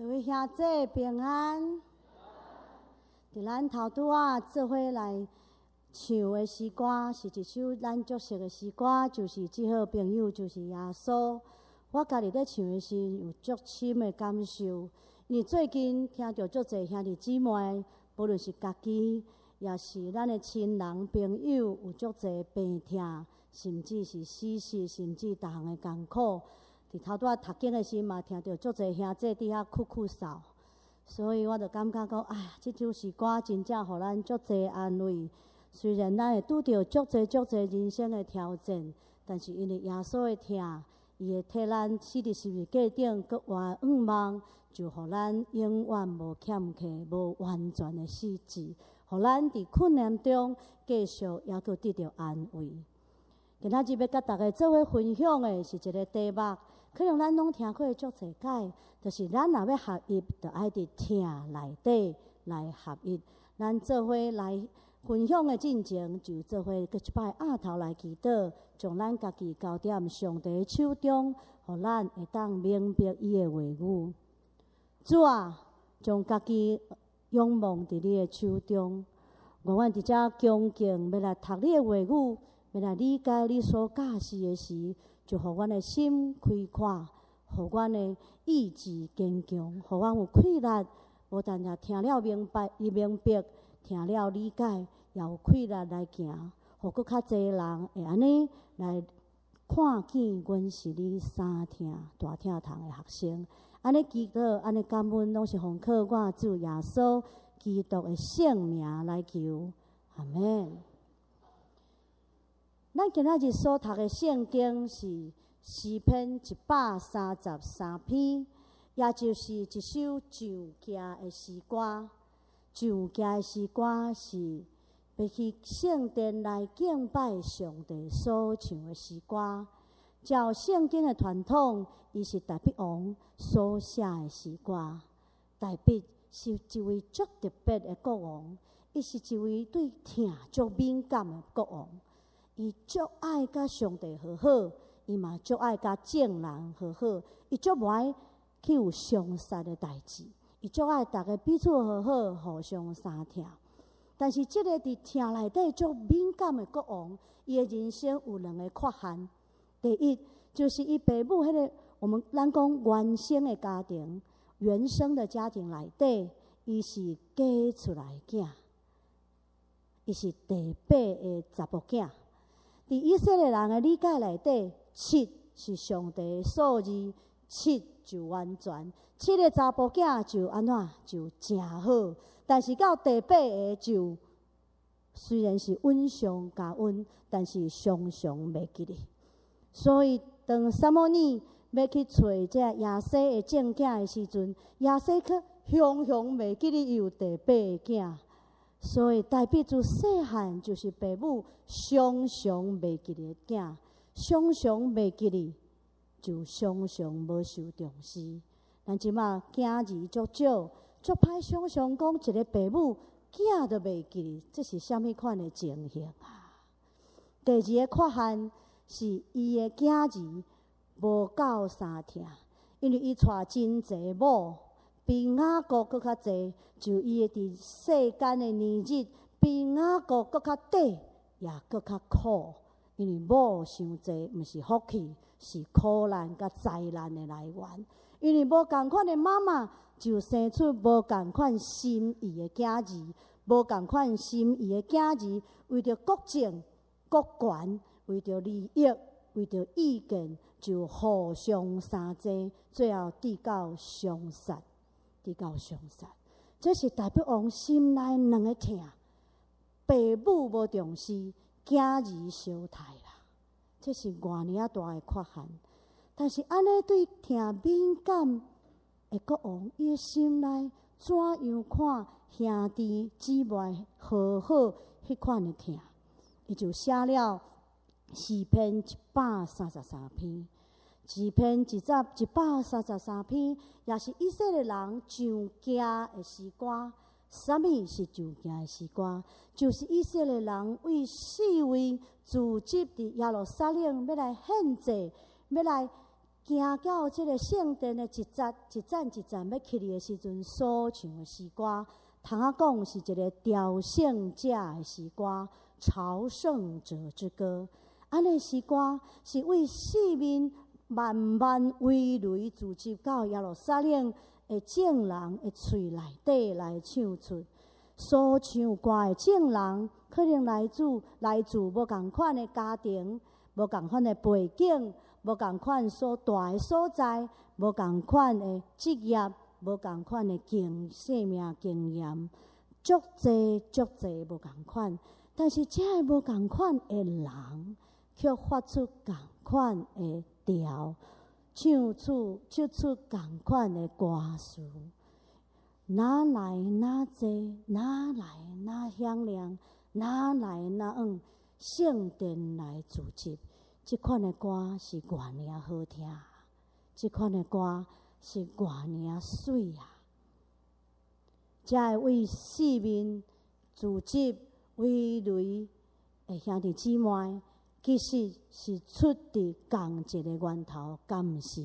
各位兄弟平安。佇咱頭拄仔做伙來唱的詩歌，是一首咱足熟的詩歌，就是《這好朋友就是耶穌》。我家己咧唱的時，有足深的感受。因為最近聽著足濟兄弟姊妹，無論是家己，抑是咱的親人朋友，有足濟病痛，甚至是死亡，甚至逐項的艱苦。佇頭拄仔讀經的時，嘛聽著足濟兄弟佇遐哭哭嗽，所以我就感覺講，哎呀，這首詩歌真正予咱足濟安慰。雖然咱會拄著足濟足濟人生的挑戰，但是因為耶穌的疼，伊會替咱死佇十字架頂，閣活向望，就予咱永遠無欠缺、無完全的死志，予咱佇困難中繼續猶閣得著安慰。今仔日欲佮大家做伙分享的是一个題目，可能咱攏聽過足濟擺，就是咱若欲合一，就愛佇疼內底來合一。咱做伙來分享的進前，就做伙閣一擺仰頭來祈禱，將咱家己交佇上帝的手中，予咱會當明白伊的話語。主啊，將家己仰望佇你的手中，願阮佇遮恭敬欲來讀你的話語，欲來理解你所教示的時，就予阮的心開闊，予阮的意志堅強，予阮有氣力，無但爾聽了明白，伊明白，聽了理解，也有氣力來行，予閣較濟人會按呢來看見阮是你三疼大疼堂的學生。按呢祈禱，按呢感恩，攏是奉靠我主耶穌基督的聖名來求，阿們。咱今仔日所讀的聖經是詩篇133篇，也就是一首上敬的詩歌。上敬的詩歌是欲去聖殿來敬拜上帝所唱的詩歌。照聖經的傳統，伊是大衛王所寫的詩歌。大衛是一位足特別的國王，伊是一位對疼足敏感的國王。伊足愛佮上帝和好，伊嘛足愛佮眾人和好，伊足無愛去有相殺的代誌，伊足愛逐家彼此和好，互相相疼。但是，這个佇疼內底足敏感的國王，伊的人生有兩个缺陷。第一，就是伊爸母彼个我們咱講原生的家庭，原生的家庭內底，伊是嫁出來的囝，伊是第八个查某囝。佇以色列人的理解內底，七是上帝的數字，七就完全，七个查埔囝就按怎就誠好。但是到第八个就雖然是穩上加穩，但是常常袂記得。所以當撒母耳欲去揣這耶西的正囝的時陣，耶西卻雄雄袂記得伊有第八个囝。所以大衛自細漢就是爸母常常袂記得的囝，常常袂記得，就常常無受重視。咱這馬囝兒足少，足歹想像講一个爸母囝都袂記得，這是啥物款的情形啊？第二个缺陷是伊的囝兒無夠相疼，因為伊娶真濟某，比雅各閣較濟，就伊會佇世間的年日比雅各閣較短，也閣較苦，因為某傷濟，毋是福氣，是苦難佮災難的來源。因為無仝款的媽媽，就生出無仝款心意的囝兒，無仝款心意的囝兒，為著國政、國權，為著利益，為著意見，就互相相爭，最後直到相殺，直到相殺。這是大衛王心內兩个疼，爸母無重視，囝兒相刣啦。這是偌爾仔大的缺陷。但是按呢對疼敏感的國王，伊的心內怎樣看兄弟姊妹和好彼款的疼，伊就寫了詩篇一百三十三篇。詩篇133篇，也是以色列人上敬的詩歌。啥物是上敬的詩歌？就是以色列人為四圍聚集佇耶路撒冷，欲來獻祭，欲來行到這个聖殿的一節一層一層欲起去的時陣，所唱的詩歌，通仔講是一个朝聖者的詩歌，朝聖者之歌。按呢詩歌是為四面萬萬圍壘聚集到耶路撒冷的眾人的喙內底來唱出。所唱歌的眾人，可能來自無仝款的家庭，無仝款的背景，無仝款所蹛的所在，無仝款的職業，無仝款的經生命經驗，足濟足濟無仝款。但是這个無仝款的人，卻發出仝款的調，唱出仝款的歌詞。哪來那濟，哪來那響亮，哪來那往聖殿來聚集，這款的歌是偌爾好聽，這款的歌是偌爾媠啊！這个為四面聚集圍壘的兄弟姊妹，其實是出佇仝一个源頭，敢毋是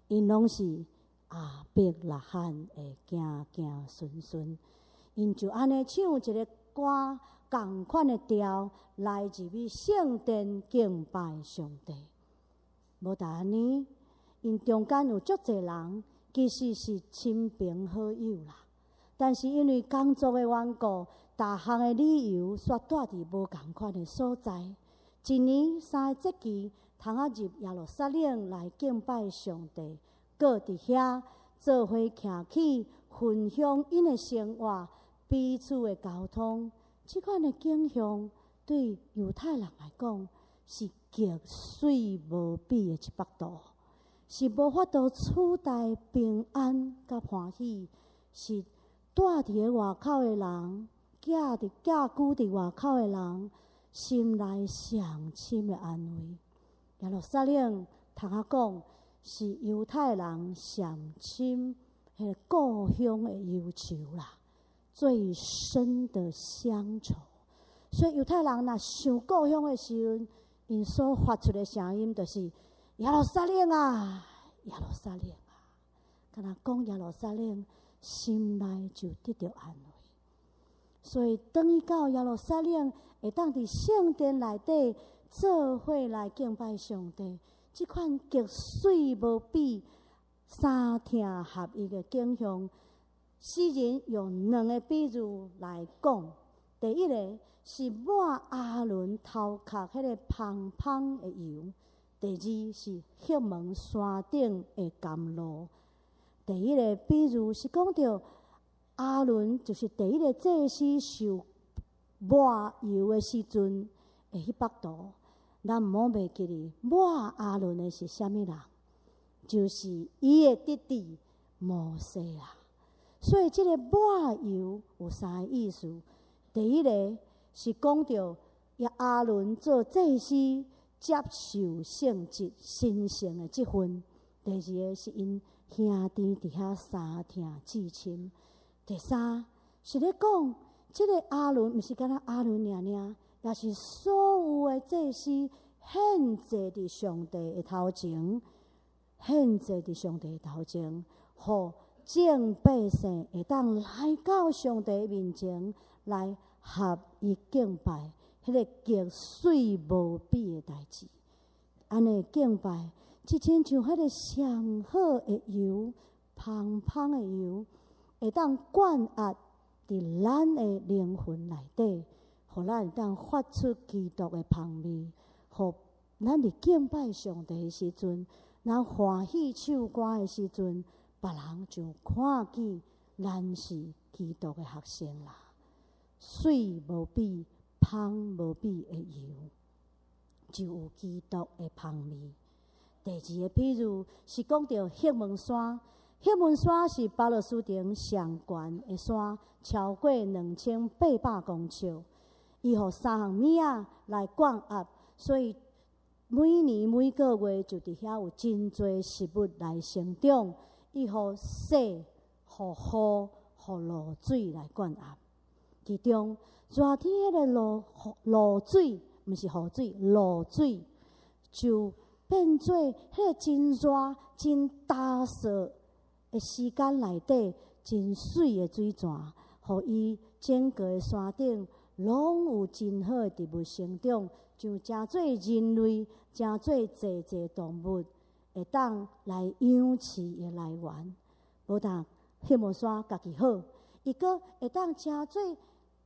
？𪜶攏是亞伯拉罕的子子孫孫，𪜶就按呢唱一个歌，仝款的調來入去聖殿敬拜上帝。無但按呢，𪜶中間有足濟人，其實是親朋好友啦。但是因為工作的緣故，逐項的理由，煞蹛佇無仝款的所在。一年三个節期，通仔入耶路撒冷來敬拜上帝，閣佇遐做伙徛起，分享𪜶的生活，彼此的溝通。這款的景象對猶太人來講是極媠無比的一幅圖，是無法度取代平安佮歡喜，是蹛佇咧外口的人，寄居佇外口的人，心內上深的安慰。耶路撒冷通仔講是猶太人上深彼个故鄉的憂愁啦，最深的鄉愁。所以猶太人若想故鄉的時陣，𪜶所發出的聲音就是耶路撒冷啊，耶路撒冷啊！敢若講耶路撒冷，心內就得著安慰。所以，當伊到耶路撒冷，會當佇聖殿內底做伙來敬拜上帝，這款極媠無比、三聽合一的景象，詩人用兩个比喻來講。第一个是抹亞倫頭殼彼个芳芳的油；第二是黑門山頂的甘露。第一个比喻是講著亞倫就是第一个祭司受抹油的時陣的彼幅圖。咱毋好袂記得抹亞倫的是啥物人？就是伊的弟弟摩西啊。所以這个抹油有三个意思。第一个是講著亞倫做祭司接受聖職神聖的這份；第二个是𪜶兄弟佇遐相疼至深；第三是咧講，這个亞倫毋是干焦亞倫爾爾，也是所有的祭司獻祭佇上帝的頭前，獻祭佇上帝的頭前，予眾百姓會當來到上帝面前來合一敬拜，彼个極媠無比的代誌。按呢敬拜，就親像彼个上好的油，芳芳的油，會當灌壓佇咱的靈魂內底，予咱會當發出基督的芳味，予咱佇敬拜上帝的時陣，咱歡喜唱歌的時陣，別人就看見咱是基督的學生啦。媠無比、芳無比的油，就有基督的芳味。第二個比喻是講著黑門山，黑門山是巴勒斯坦上懸的山，超過2800公尺。伊予三項物仔來灌壓，所以每年每個月就佇遐有真濟食物來生長。伊予雪、予雨、予露水來灌壓。其中熱天彼个露水，毋是雨水，露水就變做彼个真熱、真焦燥的時間內底，真媠的水泉，予伊整個的山頂攏有真好的植物生長，就成做人類，成做濟濟動物會當來養飼的來源。無但黑門山家己好，伊閣會當成做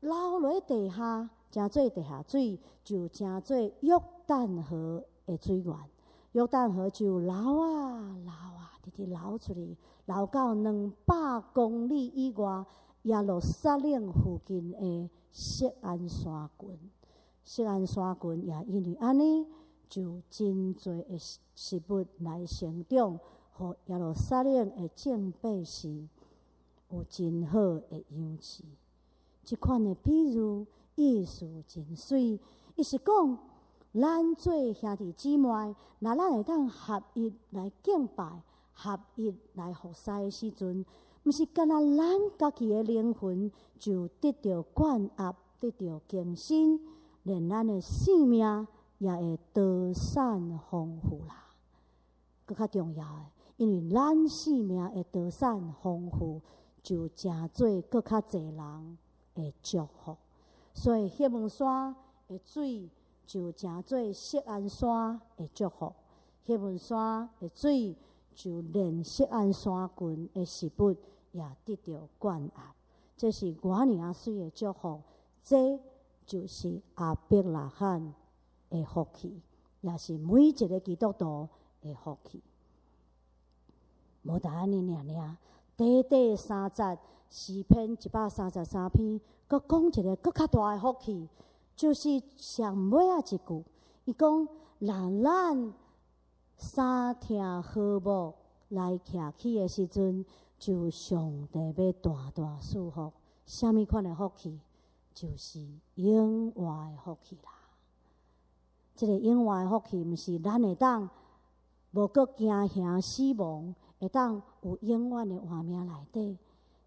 流落地下，成做地下水，就成做約旦河的水源。約旦河就流啊流啊，直直流出去，流到200公里以外耶路撒冷附近的錫安山群。錫安山群也因為按呢，就真濟的食物來成長，予耶路撒冷的眾百姓有真好的養飼。這款的比喻意思真媠，伊是講，咱做兄弟姊妹，若咱會當合一來敬拜、合一來服侍的時陣，毋是干焦咱家己的靈魂就得著灌壓、得著更新，連咱的性命也會多產豐富啦。閣較重要的，因為咱性命會多產豐富，就成做閣較濟人的祝福。所以，黑門山的水就成做錫安山的祝福，黑門山的水就連錫安山群的食物也得著灌壓。這是偌爾仔媠的祝福，這就是亞伯拉罕的福氣，也是每一個基督徒的福氣。無但按呢爾爾，短短三節，詩篇133篇，閣講一个閣較大的福氣。就是上尾仔一句，伊講：若咱三聽和睦來徛起的時陣，就上帝欲大大賜福。啥物款的福氣？就是永活的福氣啦。這个永活的福氣，毋是咱會當無閣驚嚇死亡，會當有永遠的活命內底。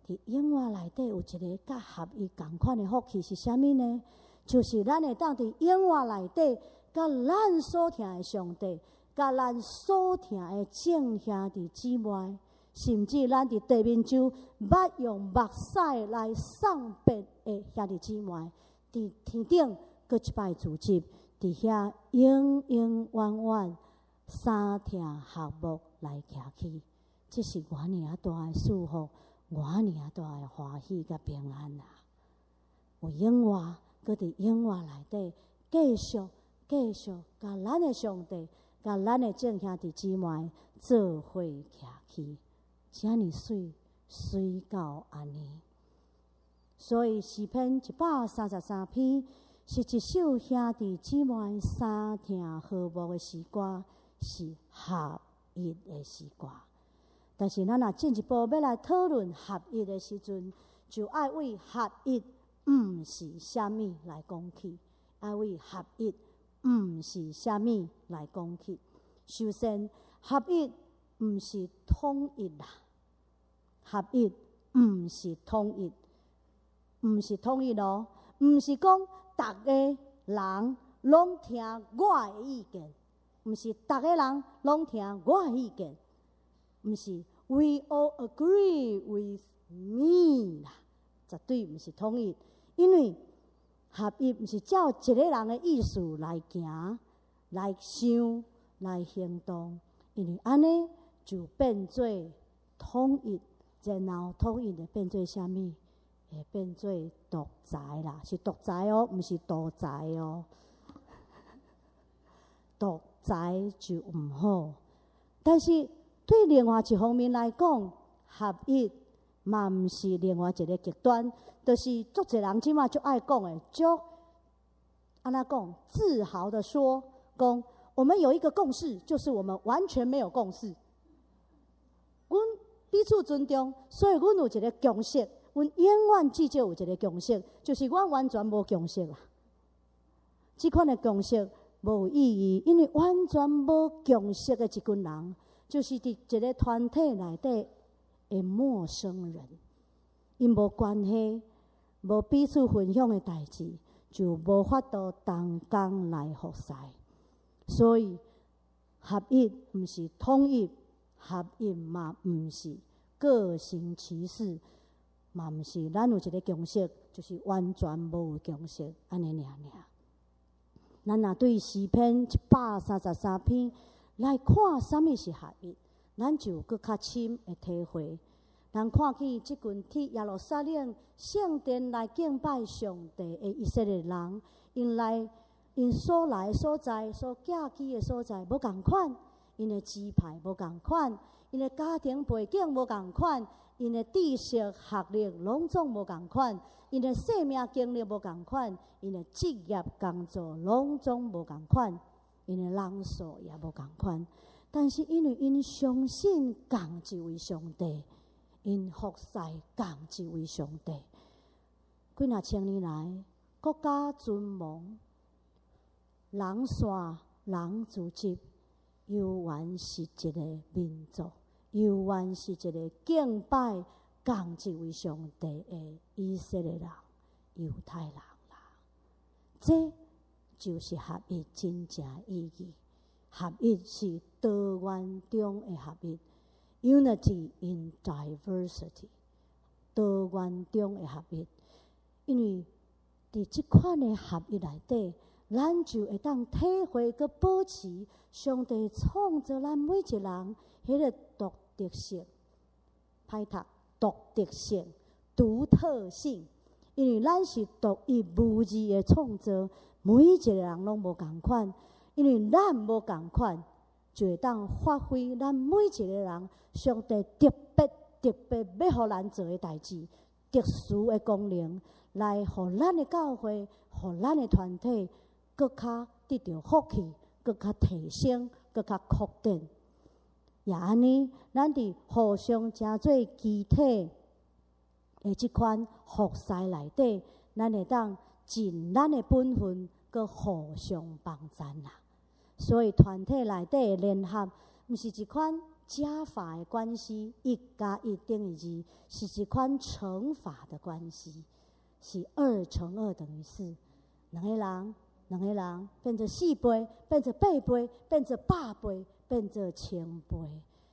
佇永活內底有一个佮合一仝款的福氣是啥物呢？就是咱會當佇永活內底，佮咱所疼的上帝，佮咱所疼的眾兄弟姊妹，甚至咱佇地面上捌用目屎來送別的兄弟姊妹，佇天頂閣一擺聚集，佇遐永永遠遠三聽和睦來徛起，這是偌爾仔大的祝福，偌爾仔大的歡喜佮平安啊！有永活。閣佇永活內底，繼續繼續，佮咱的上帝，佮咱的眾兄弟姊妹做伙徛起，遮爾媠，媠到按呢。所以詩篇133篇是一首兄弟姊妹三聽和睦的詩歌，是合一的詩歌。但是咱若進一步欲來討論合一的時陣，就愛為合一毋是啥物來講起，愛為合一毋是啥物來講起。首先，合一毋是統一啦，合一毋是統一，毋是統一咯，毋是講逐个人攏聽我的意見，毋是逐个人攏聽我的意見，毋是 We all agree with me 啦，絕對毋是統一。因為合一毋是照一个人的意思來行、來想、來行動，因為按呢就變做統一，然後統一會變做啥物？會變做獨裁啦，是獨裁哦，毋是獨裁哦。獨裁就毋好，但是對另外一方面來講，合一嘛毋是另外一个極端，就是足濟人這馬足愛講的，足按怎講，自豪的說，講我們有一個共識，就是我們完全沒有共識。阮彼此尊重，所以阮有一个共識，阮永遠至少有一个共識，就是阮完全無共識啦。這款的共識無意義，因為完全無共識的一群人，就是佇一个團體內底的陌生人，𪜶無關係，無彼此分享的代誌，就無法度同工來服侍。所以合一毋是統一，合一嘛毋是各行其事，嘛毋是咱有一个共識，就是完全無共識，按呢爾爾。咱若對詩篇133篇來看，啥物是合一，咱就閣較深的體會。咱看見這群佇耶路撒冷聖殿來敬拜上帝的以色列人，𪜶來𪜶所來的所在、所寄居的所在無仝款，𪜶的支派無仝款，𪜶的家庭背景無仝款，𪜶的知識學歷攏總無仝款，𪜶的生命經歷無仝款，𪜶的職業工作攏總無仝款，𪜶的人數也無仝款。但是因為𪜶相信仝一位上帝，𪜶服侍仝一位上帝。幾若千年來，國家存亡，人散人組織，猶原是一個民族，猶原是一個敬拜仝一位上帝的以色列人、猶太人啦。這就是合一真正意義。合一是多元中的合一，unity in diversity，多元中的合一。因為佇這款的合一內底，咱就會當體會閣保持上帝創造咱每一個人彼个獨特性，歹讀，獨特性、獨特性。因為咱是獨一無二的創造，每一個人攏無仝款。因為咱無仝款，就會當發揮咱每一個人上帝特別特別欲予咱做的代誌，特殊的功能，來予咱的教會、予咱的團體，閣較得著福氣，閣較提升，閣較擴展。也按呢，咱佇互相成做肢體的這款服侍內底，咱會當盡咱的本分，閣互相幫贊啦。所以團體內底的聯合，毋是一款加法的關係，1加1等於2，是一款乘法的關係，是2乘2等於4。兩個人，兩個人變做4倍，變做8倍，變做100倍，變做1000倍，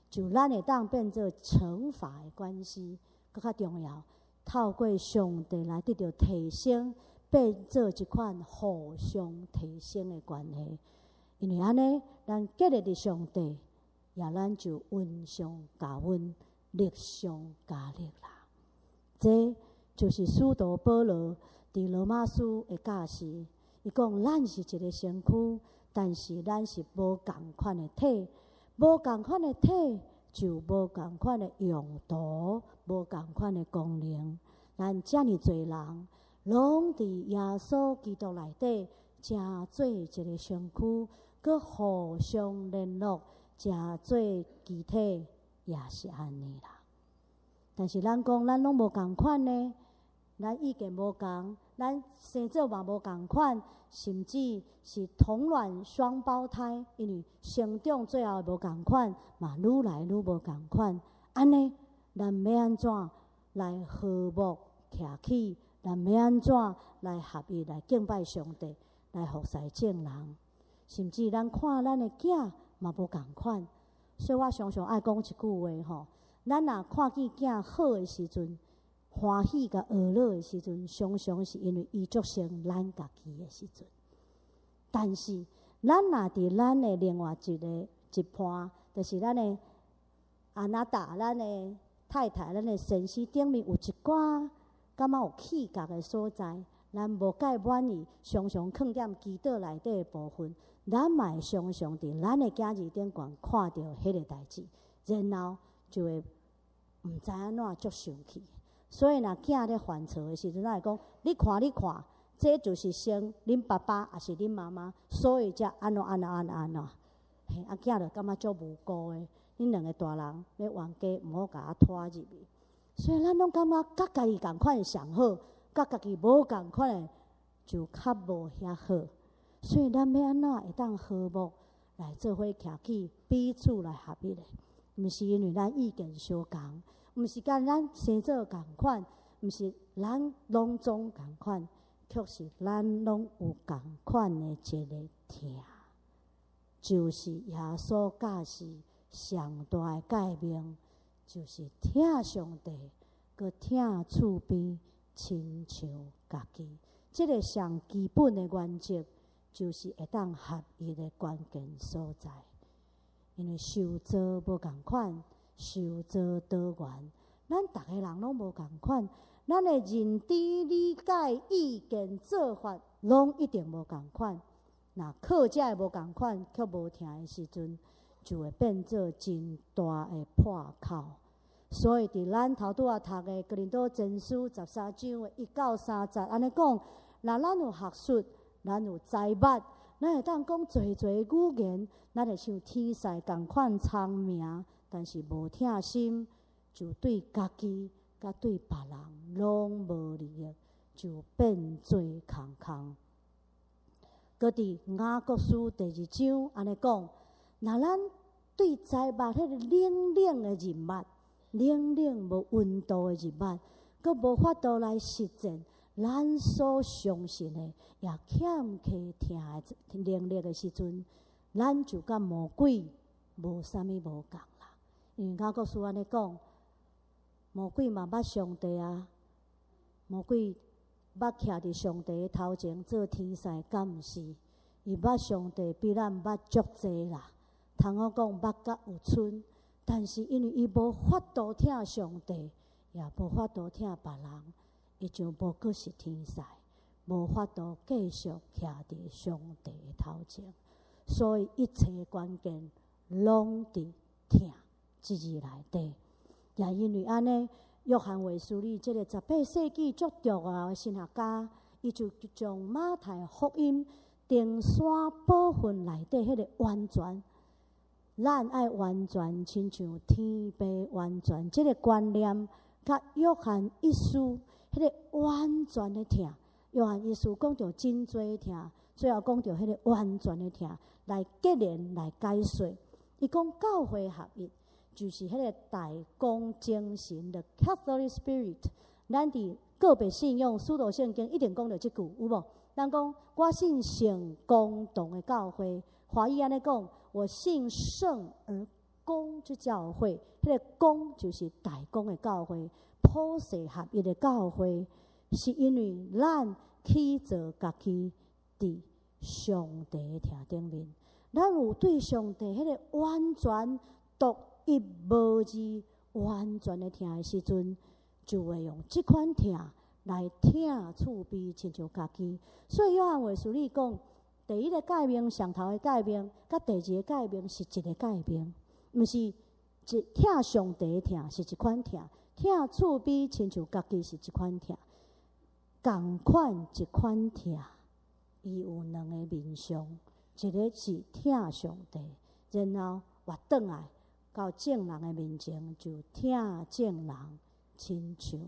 就咱會當變做乘法的關係，閣較重要。透過上帝來得著提升，變做一款互相提升的關係。因為按呢，咱建立佇上帝，也咱就恩上加恩，力上加力啦。這就是使徒保羅佇羅馬書的教示。伊講，咱是一个身軀，但是咱是無仝款的體，無仝款的體就無仝款的用途，無仝款的功能。咱遮爾濟人，攏佇耶穌基督內底，成做一个身軀，閣互相聯絡，成做肢體，也是按呢啦。但是咱講，咱攏無仝款呢，咱意見無仝，咱生做嘛無仝款，甚至是同卵雙胞胎，因為成長最後無仝款，嘛愈來愈無仝款。按呢，咱欲按怎來和睦徛起？咱欲按怎來合一來敬拜上帝，來服侍眾人？甚至咱看咱的囝嘛無仝款，所以我常常愛講一句話吼：咱若看見囝好的時陣，歡喜佮呵咾的時陣，常常是因為伊足像咱家己的時陣。但是，咱若佇咱的另外一个一半，就是咱的阿娜達、咱的太太、咱的先生頂面有一寡感覺有氣角的所在，咱無蓋滿意，常常囥踮祈禱內底的部分，咱嘛會常常佇咱的囝兒頂懸看著彼個代誌，然後就會毋知按怎足生氣。所以若囝咧犯錯的時陣，咱會講：你看，你看，這就是像恁爸爸，抑是恁媽媽，所以才按怎按怎按怎按怎。嘿，啊囝就感覺足無辜的，恁兩个大人咧冤家，毋好共我拖入去。所以咱攏感覺佮家己仝款上好，佮家己無仝款的就較無遐好。所以咱欲按怎會當和睦來做伙徛起，彼此來合一的，毋是因為咱意見相仝，毋是佮咱生做仝款，毋是咱攏總仝款，卻是咱攏有仝款的一个疼。就是耶穌教示上大的誡命，就是疼上帝，閣疼厝邊親像家己。這个上基本的原則，就是會當合一的關鍵所在。因為受造無仝款，受造多元，咱逐个人攏無仝款，咱的認知、理解、意見、做法，攏一定無仝款。若靠這个無仝款，卻無疼的時陣，就會變做真大的破口。所以，佇咱頭拄仔讀的哥林多前書13章的1到3節，按呢講：若咱有學術，咱有才捌，咱會當講濟濟語言，咱會像天使仝款聰明，但是無疼心，就對家己佮對別人攏無利益，就變做空空。閣佇雅各書第二章按呢講：若咱對才捌彼個冷冷的人物，冷冷無溫度的人物，閣無法度來實踐咱所相信的，也欠缺疼的能力的時陣，咱就佮魔鬼無啥物無仝啦。因為雅各書按呢講，魔鬼嘛捌上帝啊，魔鬼捌徛佇上帝的頭前做天使，敢毋是？伊捌上帝比咱捌足濟啦。通好講捌甲有賰，但是因為伊無法度疼上帝，也無法度疼別人，伊就無閣是天使，無法度繼續徛佇上帝的頭前。所以一切關鍵攏佇疼這字內底。也因為按呢，約翰衛斯理這个18世紀足重要的神學家，伊就將馬太福音登山寶訓內底彼个完全，咱愛完全親像天父完全這个觀念，佮約翰一書彼个完全的疼。約翰一書講著真濟疼，最後講著彼个完全的疼，來結連來解說。伊講教會合一，就是彼个大公精神的 Catholic Spirit。咱佇個別信仰、使徒聖經一定講著這句，有無？咱講我信聖公同的教會，華語按呢講，我信聖而公之教會。彼个公就是大公的教會，普世合一的教會，是因為咱起造家己佇上帝的疼頂面，咱有對上帝彼个完全獨一無二、完全的疼的時陣，就會用這款疼來疼厝邊親像家己。所以約翰衛斯理講，第一個誡命上頭的誡命，佮第二个誡命是一个誡命，毋是一疼上帝的疼是一款疼，疼厝邊親像家己是一款疼，仝款一款疼，伊有兩个面向，一个是疼上帝，然後活轉來到眾人的面前就疼眾人，親像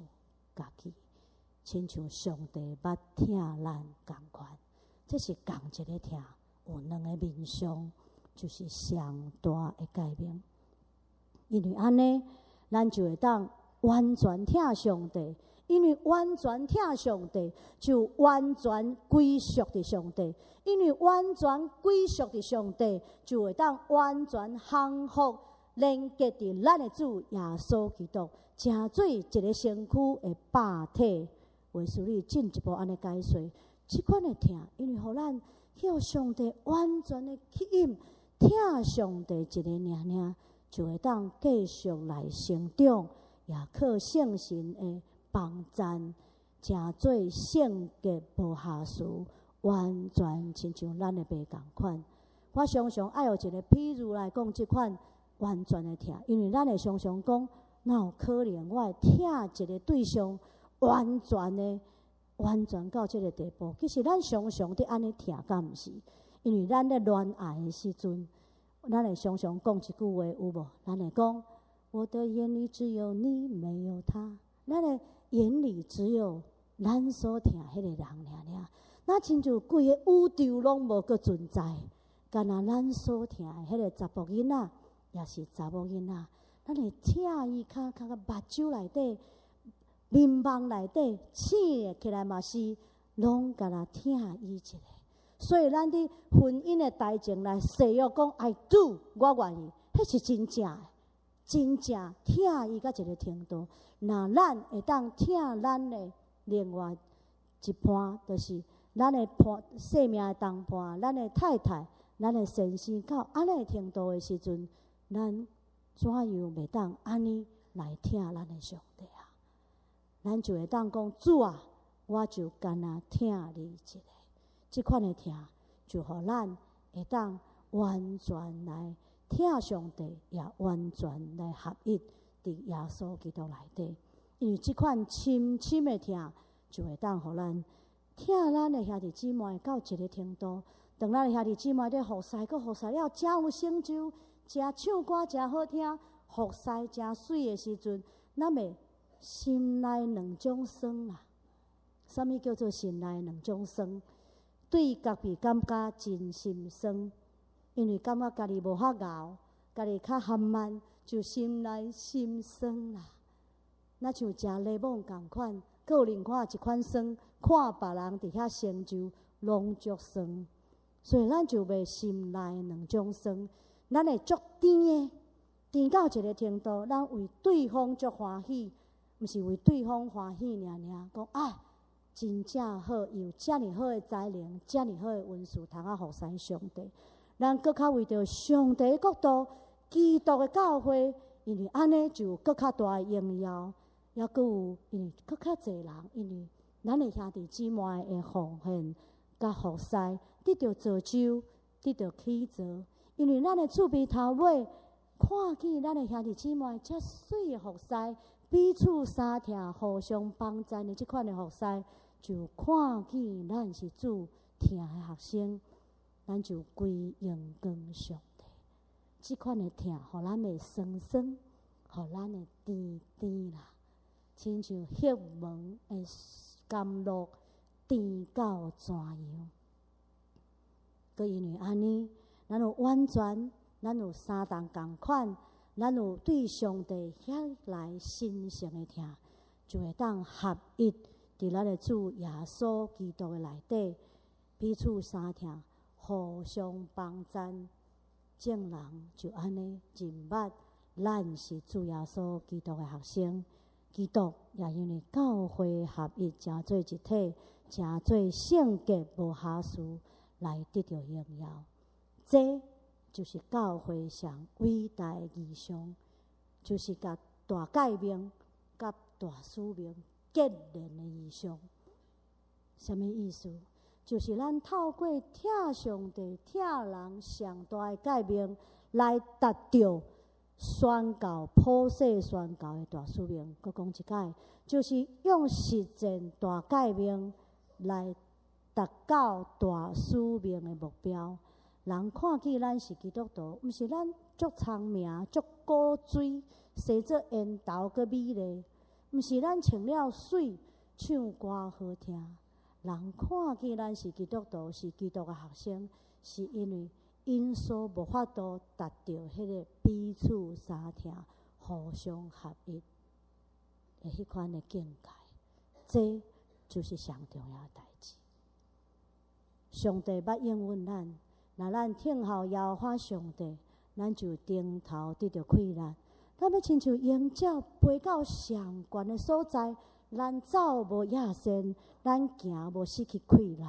家己，親像上帝捌疼咱仝款，這是仝一个疼，有兩个面向，就是上大的誡命。因為按呢，咱就會當完全疼上帝。因為完全疼上帝，就完全歸屬佇上帝。因為完全歸屬佇上帝，就會當完全降服連結佇咱的主耶穌基督，成做一个身軀的百體。衛斯理進一步按呢解說，這款的疼，因為予咱去予上帝完全的吸引，疼上帝一個爾爾，就會當繼續來成長，也靠聖神的幫贊，成做聖潔無瑕疵，完全親像咱的爸仝款。我常常愛用一个譬喻來講這款完全的疼，因為咱會常常講，哪有可能我會疼一个對象完全的、完全到這个地步？其實咱常常佇按呢疼，敢毋是？因為咱咧戀愛的時陣，咱會常常講一句話，有無？咱會講：我的眼裡只有你，沒有他。咱的眼裡只有咱所疼彼个人爾爾，若親像規個宇宙攏無閣存在，干焦咱所疼的彼个查埔囡仔，抑是查某囡仔，咱會疼伊較較到目睭內底、眠夢內底，醒起來嘛是攏干焦疼伊一个。所以咱佇婚姻的台前來誓約講 I do，我願意，彼是真正的，真正疼伊到一个程度。若咱會當疼咱的另外一半，就是咱的伴生命的同伴，咱的太太，咱的先生到按呢程度的時陣，咱怎樣袂當按呢來疼咱的上帝啊？咱就會當講主啊，我就干焦疼你一个，這款的疼就予咱會當完全來疼上帝，也完全來合一佇耶穌基督內底。因為這款深深的疼，就會當予咱疼咱的兄弟姊妹到一个程度。當咱的兄弟姊妹咧服侍，閣服侍了誠有成就，誠唱歌誠好聽，服侍誠媠的時陣，咱會心內兩種酸啊！啥物叫做心內兩種酸？對家己感覺真心酸，因為感覺家己無遐𠢕，家己較含慢，就心內心酸啦。若像食檸檬仝款，閣有另外一款酸，看別人佇遐成就，攏足酸。所以咱就袂心內兩種酸，咱會足甜的，甜到一个程度，咱為對方足歡喜，毋是為對方歡喜爾爾，講啊，真正好，伊有遮爾好的才能，遮爾好的恩賜，通啊服侍上帝。咱閣較為著上帝的國度、基督的教會，因為按呢就有閣較大的榮耀，抑閣有因為閣較濟人，因為咱的兄弟姊妹的奉獻佮服侍，得著造就，得著起造。因為咱的厝邊頭尾看見咱的兄弟姊妹遮媠的服侍，彼此相疼、互相幫贊的這款的服侍，就看見咱是主疼的學生，咱就歸榮光上帝。這款的疼，予咱會酸酸，予咱會甜甜啦，親像黑門的甘露甜到怎樣？閣因為按呢，咱有完全，咱有相同仝款，咱有對上帝遐來神聖的疼，就會當合一佇咱的主耶穌基督的內底，彼此相疼，互相幫贊，眾人就按呢認捌，咱是主耶穌基督的學生。基督也因為教會合一，成做一體，成做聖潔無瑕疵，來得著榮耀。這就是教會上偉大的異象，就是共大誡命佮大使命結連的異象。啥物意思？就是咱透過疼上帝、疼人上大的誡命，來達著宣告普世宣教的大使命。閣講一擺，就是用實踐大誡命來達到大使命的目標。人看見咱是基督徒，毋是咱足聰明、足古錐，生做緣投閣美麗，毋是咱穿了媠、唱歌好聽。人看見咱是基督徒，是基督的學生，是因為𪜶所無法度達著彼个彼此相疼、互相合一的彼款的境界。這就是上重要的代誌。上帝捌應允咱，若咱聽候耶和華上帝，咱就頂頭得著氣力。咱欲親像鷹鳥飛到上懸的所在，咱走無野鉎，咱行無失去氣力。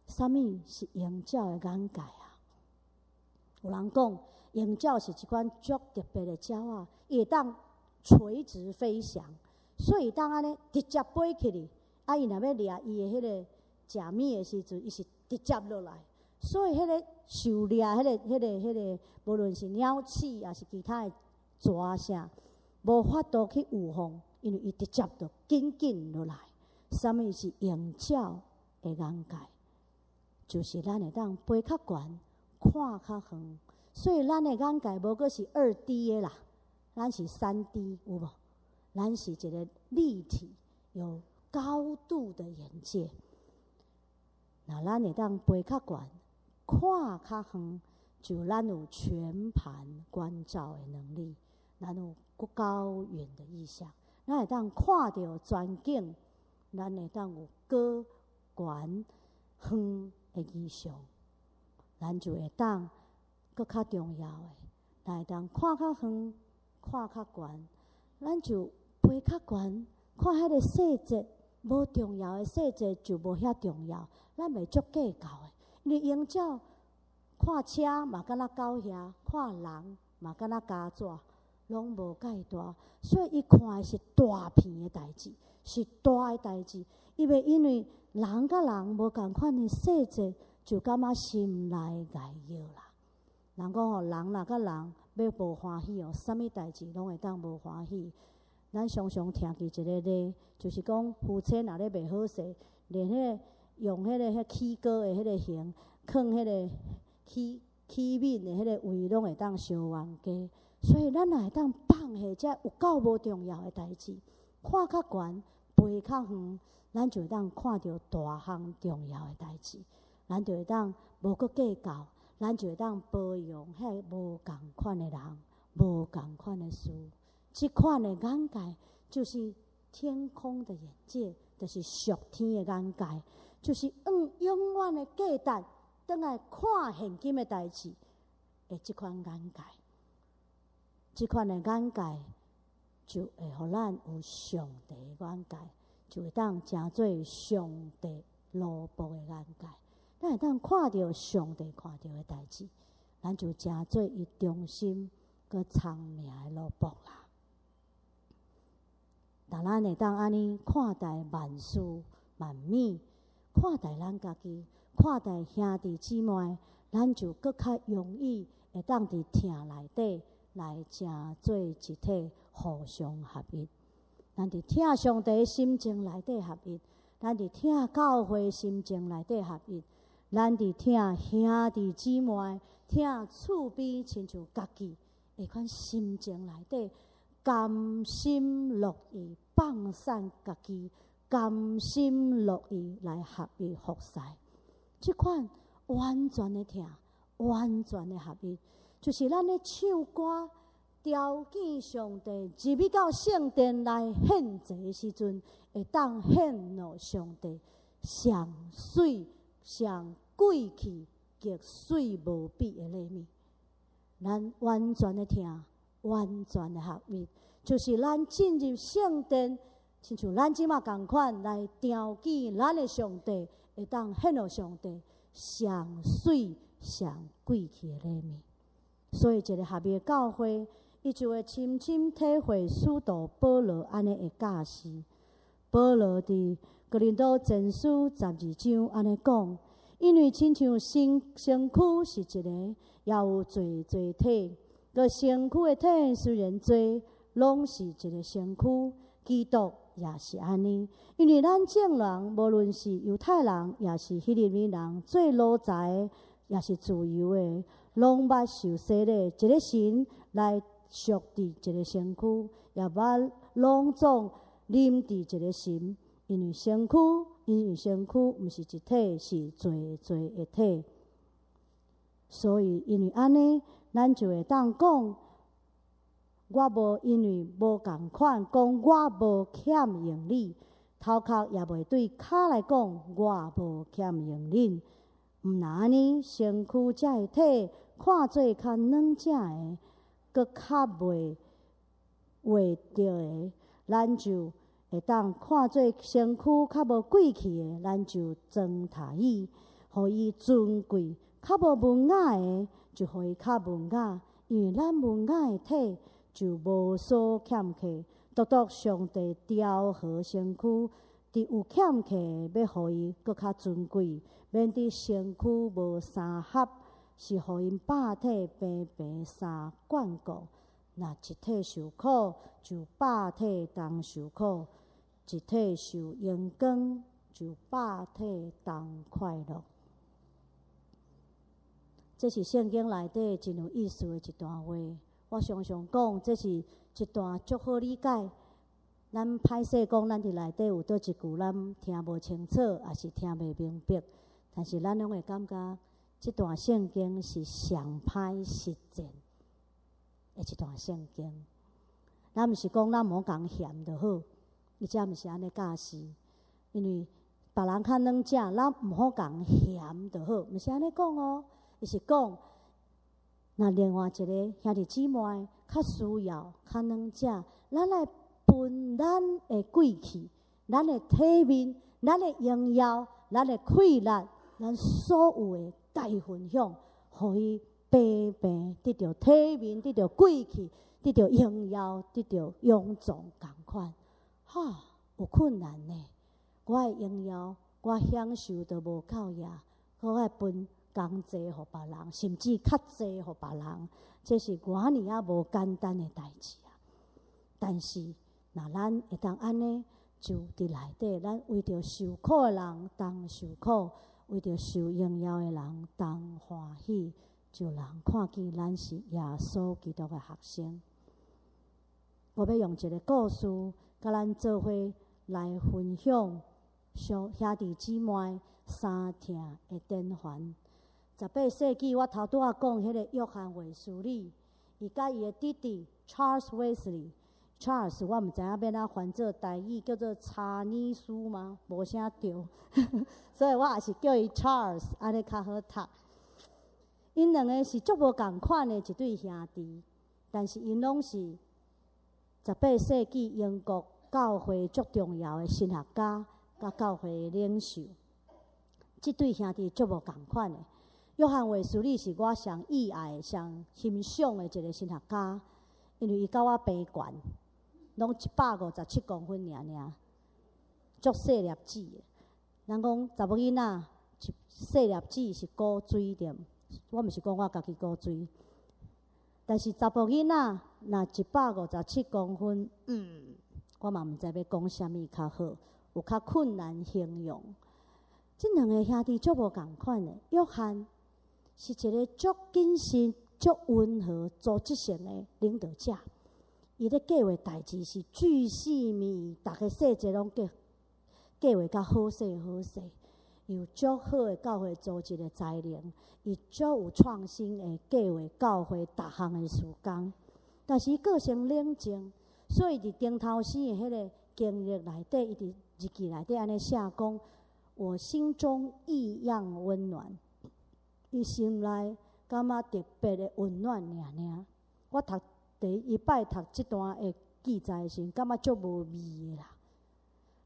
啥物是鷹鳥的眼界啊？有人講，鷹鳥是一款足特別的鳥仔，伊會當垂直飛翔，所以當按呢直接飛起去，啊，伊若欲掠伊的彼个食物的時陣，伊是直接落來，所以彼个狩獵彼个、彼个、彼个，無論是鳥鼠抑是其他的蛇啥，無法度去預防，因為伊直接就緊緊落來。啥物是鷹鳥的眼界？就是咱會當飛較懸，看較遠，所以咱的眼界無閣是2D 的啦，咱是3D 有無？咱是一个立體、有高度的眼界。若咱會當飛較懸，看較遠，就咱有全盤觀照的能力，咱有高遠的異象，咱會當看著全景，咱會當有高懸遠。的異象，咱就會當閣較重要的，咱會當看較遠，看較懸，咱就飛較懸，看彼個細節，無重要的細節就無遐重要，咱袂足計較的，因為鷹鳥看車嘛敢若狗遐，看人嘛敢若膠紙，攏無介大，所以伊看的是大片的代誌，是大的代誌。伊袂因為人佮人無仝款的細節，就感覺心內礙藥啦。人講吼，人若佮人欲無歡喜哦，啥物代誌攏會當無歡喜。咱常常聽見一個例，就是講夫妻若咧袂好勢，連彼個用彼個彼起鍋的彼個形，囥彼個起起面的彼個位，攏會當相冤家。所以咱若會當放下這有夠無重要的代誌，看較懸，飛較遠，咱就會當看著大項重要的代誌，咱就會當無閣計較，咱就會當包容彼無仝款的人，無仝款的事。這款的眼界就是天空的眼界，就是屬天的眼界，就是用永遠的價值，轉來看現今的代誌的這款眼界。這款的眼界就會予咱有上帝的眼界，就會當成做上帝奴僕的眼界。咱會當看著上帝看著的代誌，咱就成做伊忠心閣聰明的奴僕啦。但咱會當按呢看待萬事萬物，看待咱家己，看待兄弟姊妹，咱就閣較容易會當佇疼內底來成做一體，互相合一。咱佇疼上帝心情內底合一，咱佇疼教會心情內底合一，咱佇疼兄弟姊妹、疼厝邊親像家己彼款心情內底，甘心樂意放散家己，甘心樂意來合一服侍。這款完全的疼，完全的合一，就是咱咧唱歌，朝見上帝入去到聖殿來獻祭的時陣，會當獻予上帝上媠、上貴氣、極媠無比的禮物。咱完全的疼，完全的合一，就是咱進入聖殿，親像咱這馬仝款來朝見咱的上帝，會當獻予上帝上媠、上貴氣的禮物。所以，一個合一的教會，伊就會深深體會使徒保羅按呢的教示。保羅佇哥林多前書12章按呢講，因為親像身軀是一個，也有濟濟體。閣身軀的體雖然濟，攏是一個身軀。基督也是按呢，因為咱眾人無論是猶太人，抑是希利尼人，做奴才的，抑是自由的，攏捌受洗禮，一个神來屬佇一個身軀，也捌攏總啉佇一個神，因為身軀毋是一體，是濟濟的體。所以因為按呢，咱就會當講，我無因為無仝款，講我無欠用你，頭殼也袂對跤來講，我無欠用恁。毋若按呢，身軀這个體看做較軟正的，閣較袂畫著的，咱就會當看做身軀較無貴氣的，咱就裝刣伊，予伊尊貴；較無文雅的，就予伊較文雅。因為咱文雅的體就無所欠缺，獨獨上帝調和身軀，佇有欠缺的，欲予伊閣較尊貴，免得身軀無相合，是予𪜶百體平平相眷顧。若一體受苦，就百體同受苦；一體受榮光，就百體同快樂。這是聖經內底真有意思的一段話。我常常講，這是一段足好理解。咱歹勢講，咱佇內底有佗一句咱聽無清楚，抑是聽袂明白。但是咱攏會感覺，這段聖經是上歹實踐的一段聖經。咱毋是講咱毋好共嫌就好，伊遮毋是按呢教示，因為別人較軟食，咱毋好共嫌就好，毋是按呢講哦。伊是講，若另外一个兄弟姊妹較需要較軟食，咱來分咱的貴氣、咱的體面、咱的榮耀、咱的氣力、咱所有的，共伊分享，予伊白白得著體面、得著貴氣、得著榮耀、得著勇壯仝款。哈，有困難呢。我的榮耀，我享受都無夠呀，閣愛分仝濟予別人，甚至較濟予別人，這是偌爾仔無簡單的代誌啊！但是，若咱會當按呢，就佇內底，咱為著受苦的人同受苦，為著受榮耀的人同歡喜，就人看見咱是耶穌基督的學生。我欲用一个故事，佮咱做伙來分享。小兄弟姊妹相疼的典範。18世紀，我頭拄仔講彼个約翰衛斯理，伊佮伊的弟弟 Charles Wesley，Charles 我毋知影欲按怎翻做台語，叫做查爾斯嗎？無啥對，所以我也是叫伊 Charles，按呢較好讀。𪜶兩个是足無仝款的一對兄弟，但是𪜶攏是十八世紀英國教會足重要的神學家。佮教會領袖，這對兄弟足無仝款的。約翰衛斯理是我上意愛、上欣賞的一个神學家，因為伊佮我平懸，攏157公分爾爾，足細粒子的。人講查某囡仔細粒子是古錐對毋？我毋是講我家己古錐，但是查埔囡仔若157公分，我嘛毋知欲講啥物較好。有較困難形容，這兩个兄弟足無仝款的。約翰是一个足謹慎、足溫和、組織性的領導者。伊咧計劃代誌是鉅細靡遺，逐个細節攏計計劃甲好勢好勢，有足好的教會組織的才能，伊足有創新的計劃教會逐項的事工。但是伊個性冷靜，所以佇頂頭生的彼个經歷內底，伊佇日記內底按呢寫講：我心中異樣溫暖，伊心內感覺特別的溫暖爾爾。我讀第一擺讀這段的記載時，感覺足無味的啦。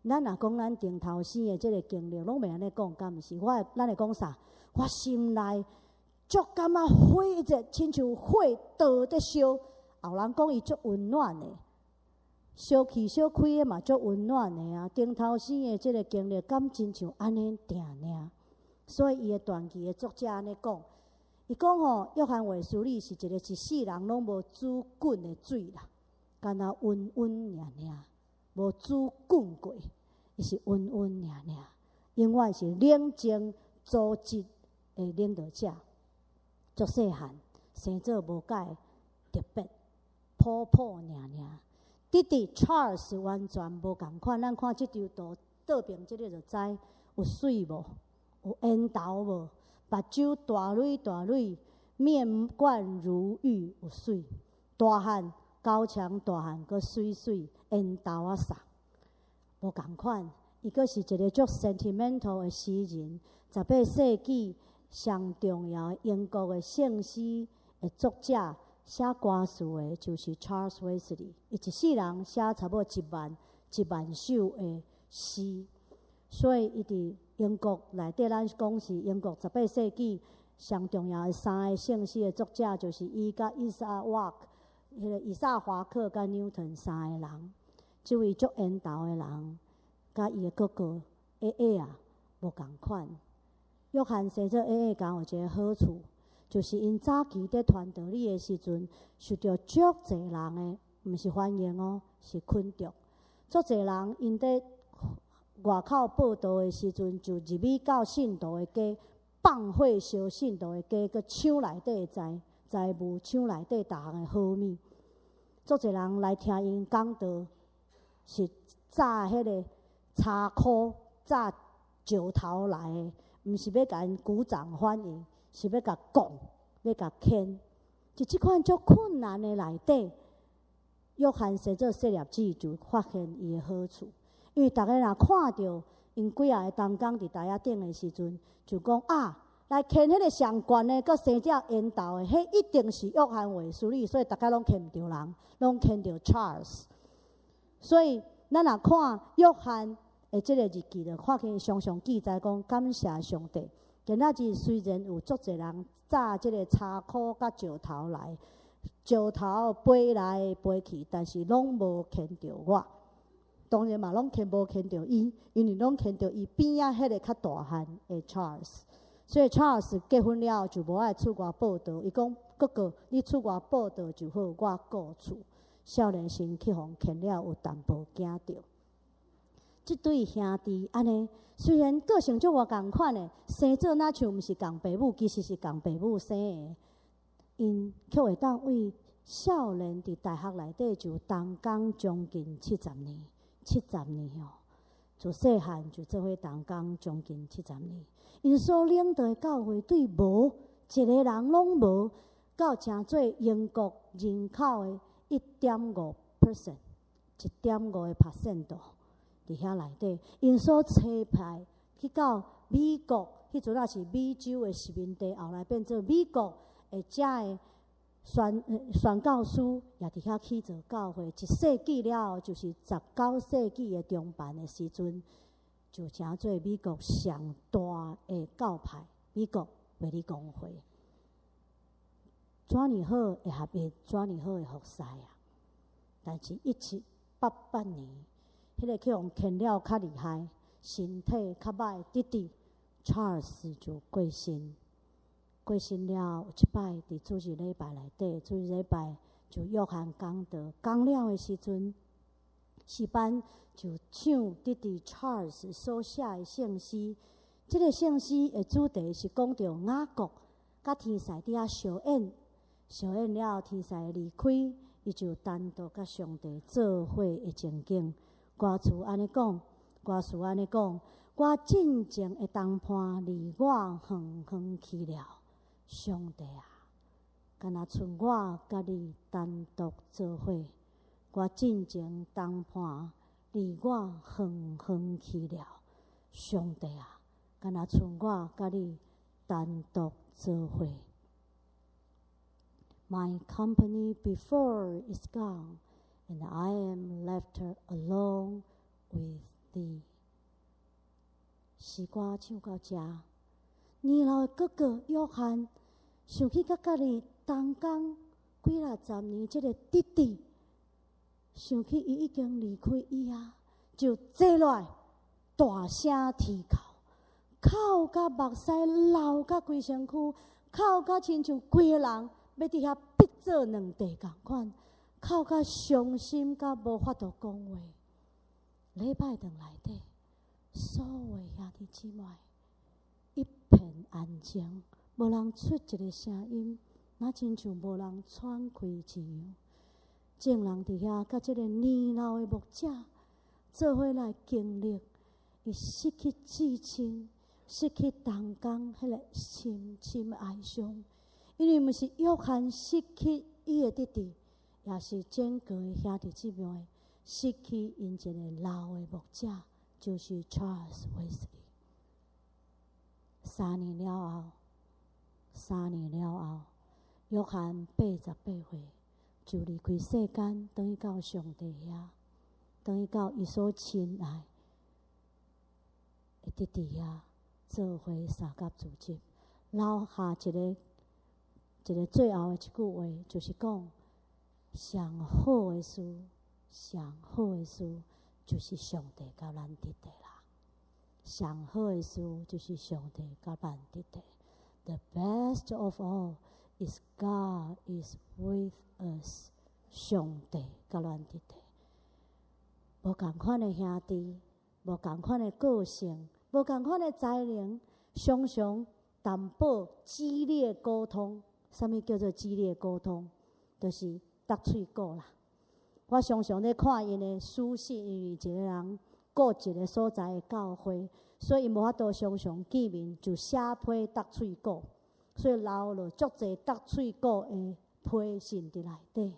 咱若講咱頂頭生的這个經歷，攏袂按呢講，敢毋是？我咱會講啥？我心內足感覺火一直親像火倒佇燒。有人講伊足溫暖的。燒氣燒開的嘛，足溫暖的啊！頂頭生的這个經歷，敢親像按呢定爾？所以伊的傳記的作者按呢講，伊講吼，約翰衛斯理是一个一世人攏無煮滾的水啦，敢若溫溫爾爾，無煮滾過，伊是溫溫爾爾，永遠是冷靜組織的領導者。足細漢生做無蓋特別樸樸爾爾。弟弟 Charles 完全無仝款，咱看這張圖倒爿這个就知有媠無，有緣投無，目睭大蕊大蕊，面冠如玉，有媠。大漢高強大漢，閣媠媠緣投仔捒，無仝款。伊閣是一个足 sentimental 的詩人，18世紀上重要的英國的聖詩的作者。寫歌詞的，就是 Charles Wesley，伊一世人寫差不多1萬、1萬首的詩，所以伊佇英國內底，咱講是英國十八世紀上重要的三个聖詩的作者，就是伊佮伊薩瓦克、彼个以撒華克佮牛頓三个人。這位足緣投的人，佮伊的哥哥矮矮仔無仝款。約翰生做矮矮敢有一个好處。就是𪜶早期佇傳道理的時陣，受著足濟人的，毋是歡迎哦，是肯定。足濟人𪜶佇外口報道的時陣，就入去到信徒的家，放火燒信徒的家，閣搶內底的財財物，搶內底逐項的好物。足濟人來聽𪜶講道，是紮彼个柴箍、紮石頭來的，毋是欲共𪜶鼓掌歡迎。是欲共講，欲共牽，佇這款足困難的內底，約翰生做細粒子就發現伊的好處，因為逐个若看著 𪜶幾仔個同工佇台仔頂的時陣，就講啊，來牽彼个上懸的，閣生隻緣投的，彼一定是約翰衛斯理，所以逐家攏牽毋著人，攏牽著 Charles。所以咱若看約翰的這个日記，就看見常常記載講感謝上帝。今仔日雖然有足濟人紮這个柴箍佮石頭來，石頭飛來飛去，但是攏無牽著我。當然嘛，攏牽無牽著伊，因為攏牽著伊邊仔彼个較大漢的 Charles。所以 Charles 結婚了後就無愛出外報道，伊講哥哥，你出外報道就好，我顧厝。少年時去予牽了有淡薄驚著。這對兄弟按呢，雖然個性足無仝款的，生做若像毋是仝爸母，其實是仝爸母生的。𪜶卻會當為少年佇大學內底就同工將近七十年，七十年哦，自細漢就做伙同工將近七十年。𪜶所領導的教會對無一个人攏無，到成做英國人口的1.5%，1.5個 percent 佇遐內底，𪜶所差派去到美國，彼陣仔是美洲的殖民地，後來變做美國的遮的宣教師也佇遐起造教會。一世紀了後，就是19世紀的中盤的時陣，就成做美國上大的教派——美國衛理公會。怎爾好的合一，怎爾好的服侍啊！但是，1788年，彼个去予牽了較厲害，身體較歹，弟弟 Charles 就過身。過身了，有一擺佇主日禮拜內底，主日禮拜就約翰講道，講了的時陣，詩班就唱弟弟 Charles 所寫的聖詩。這个聖詩的主題是講著雅各佮天使佇遐相演，相演了天使離開，伊就單獨佮上帝做伙的情景。歌詞按呢講，歌詞按呢講，我進前的同伴離我遠遠去了，上帝啊，干焦賰我佮你單獨做伙。我進前同伴離我遠遠去了，上帝啊，干焦賰我佮你單獨做伙。My company before is gone, and I am left alone with thee。詩歌唱到遮，年老的哥哥約翰想起佮家己同工幾若十年，這个弟弟，想起伊已經離開伊啊，就坐落來大聲啼哭，哭甲目屎流甲規身軀，哭甲親像規个人欲佇遐逼做兩塊仝款，哭甲傷心甲無法度講話。禮拜堂內底，所有兄弟姊妹一片安靜，無人出一个聲音，若親像無人喘氣一樣。眾人佇遐，佮這个年老的牧者做伙來經歷，伊失去至親、失去同工彼个深深的哀傷。因為毋是約翰失去伊的弟弟，也是整個的兄弟姊妹失去𪜶一个老的牧者，就是 Charles Wesley。3年了後，3年了後，約翰88歲就離開世間，轉去到上帝遐，轉去到伊所親愛的弟弟遐做伙相佮主職，留下一个一个最後的一句話，就是講上好的事，上好的事就是上帝佮咱佇佇啦。上好的事就是上帝佮咱佇佇。The best of all is God is with us。上帝佮咱佇佇。無仝款的兄弟，無仝款的個性，無仝款的才能，常常淡薄激烈溝通。啥物叫做激烈溝通？就是鬥喙鼓啦。我常常咧看𪜶的書信，因為一个人顧一个所在的教會，所以𪜶無法度常常見面，就寫批鬥喙鼓，所以留落足濟鬥喙鼓的批信佇內底。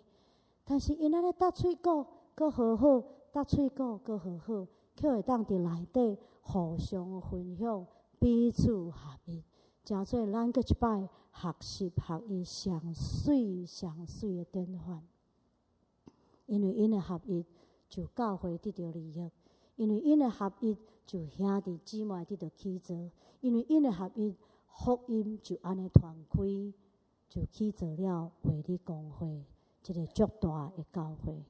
但是𪜶按呢鬥喙鼓，閣和好，鬥喙鼓閣和好，卻會當佇內底互相分享，彼此合一，成做咱閣一擺學習學伊上媠上媠的典範。因為𪜶的合一，就教會得著利益；因為𪜶的合一，就兄弟姊妹得著起造；因為𪜶的合一，福音就按呢傳開，就起造了衛理公會這个足大的教會。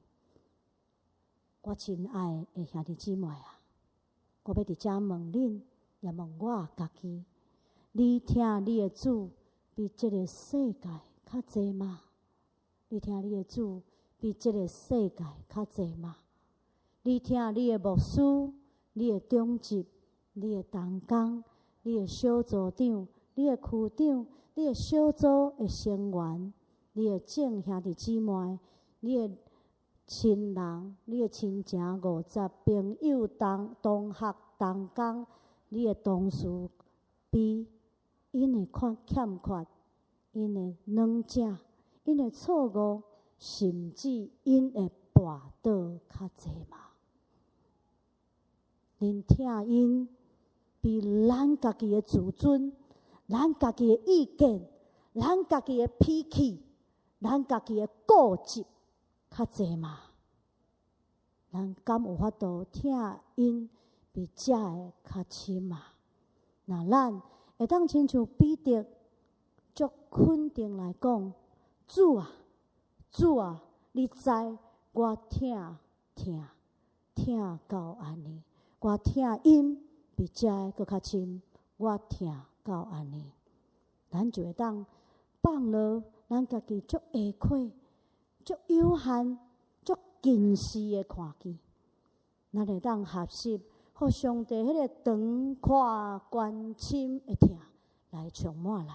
我親愛的兄弟姊妹啊，我欲佇遮問恁，也問我家己：你疼你的主比這个世界較濟嗎？你疼你的主比這个世界較濟嗎？你疼你的牧師、你的長執、你的同工、你的小組長、你的區長、你的小組的成員、你的眾兄弟姊妹、你的親人、你的親情五雜朋友、同學、同工、你的同事，比𪜶的欠缺、𪜶的軟正、𪜶的錯誤，甚至𪜶的跋倒較濟嗎？恁疼𪜶比咱家己的自尊、咱家己的意見、咱家己的脾氣、咱家己的固執較濟嗎？咱敢有法度疼𪜶比這个較深嗎？若咱會當親像彼得足肯定來講：主啊，主啊，你知我疼疼疼到按呢，我疼𪜶比這个閣較深，我疼到按呢，咱就會當放落咱家己足下虧、足有限、足近視的看見，咱會當學習，予上帝彼個長闊高深的疼來充滿咱，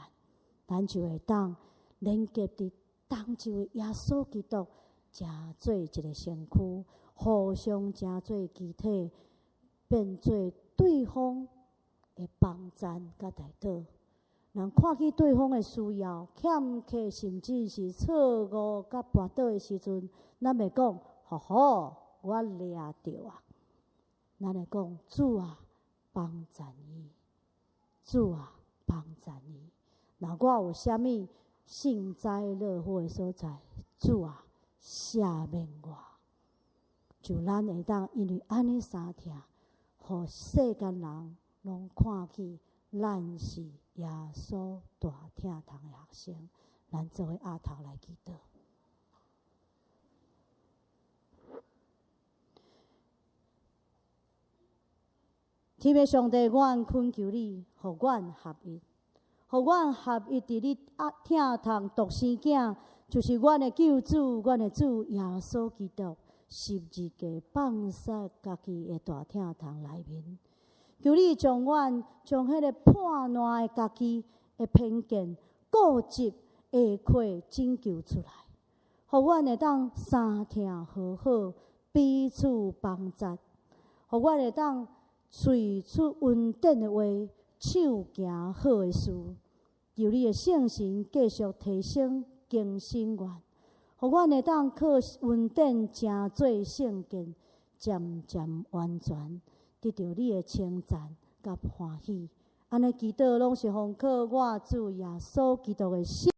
咱就會當連結佇同一位耶穌基督，成做一个身軀，互相成做肢體，變做對方的幫贊佮代禱。人看見對方的需要、欠缺，甚至是錯誤佮跋倒的時陣，咱會講：好好，我掠著啊！咱會講：主啊，幫贊伊！主啊，幫贊伊！若我有啥物幸災樂禍的所在，主啊，赦免我！就咱會當因為按呢相疼，予世間人攏看見咱是耶穌大疼痛的學生。咱做伙徛頭來祈禱。天父上帝，阮懇求你，予阮合一，予阮合一佇你疼痛獨生囝，就是阮的救主，阮的主耶穌基督十字架放捨家己的大疼痛內面。求你將阮將彼个叛亂的家己的偏見、固執、下愧拯救出來，予阮會當相疼和好，彼此幫助，予阮會當喙出恩典的話，手行好的事。求你的聖神繼續提升更新阮，予阮會當靠恩典成做聖潔，漸漸完全，得著你的稱讚佮歡喜。按呢祈禱攏是奉靠我主耶穌基督的聖。